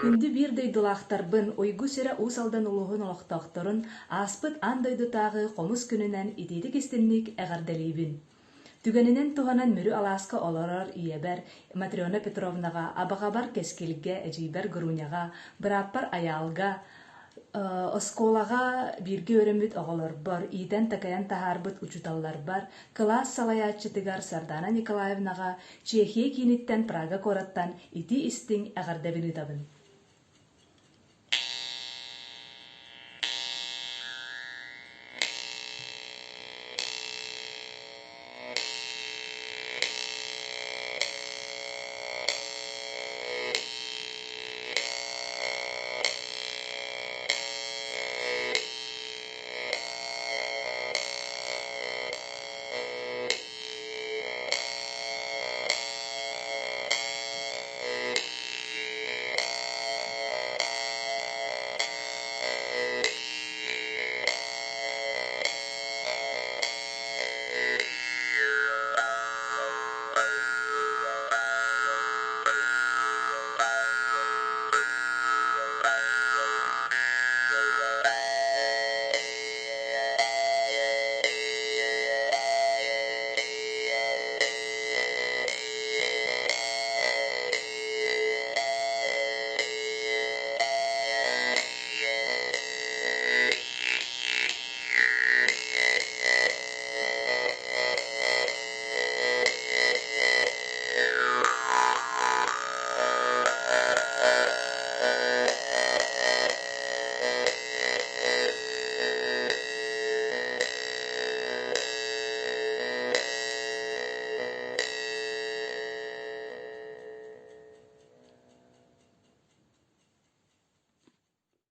Күндү биир дойдулаахтарбын, Уйгу сирэ Уус Алдан улууһун олохтоохторун ааспыт аан дойдутааҕы хомус күнүнэн итиитик-истинник эҕэрдэлиибин! Түгэнинэн туһанан Мүрү алааска олорор ийэбэр Матрена Петровнаҕа, абаҕабар Кэскилгэ, эдьиийбэр Груняҕа, бырааппар Айаалга, оскуолаҕа бииргэ үөрэммит оҕолорбор, иитэн-такайан таһаарбыт учууталларбар, кылаас салайааччытыгар Сардаана Николаевнаҕа Чехия кииниттэн Прага куораттан итии-истиҥ эҕэрдэбин ыытабын.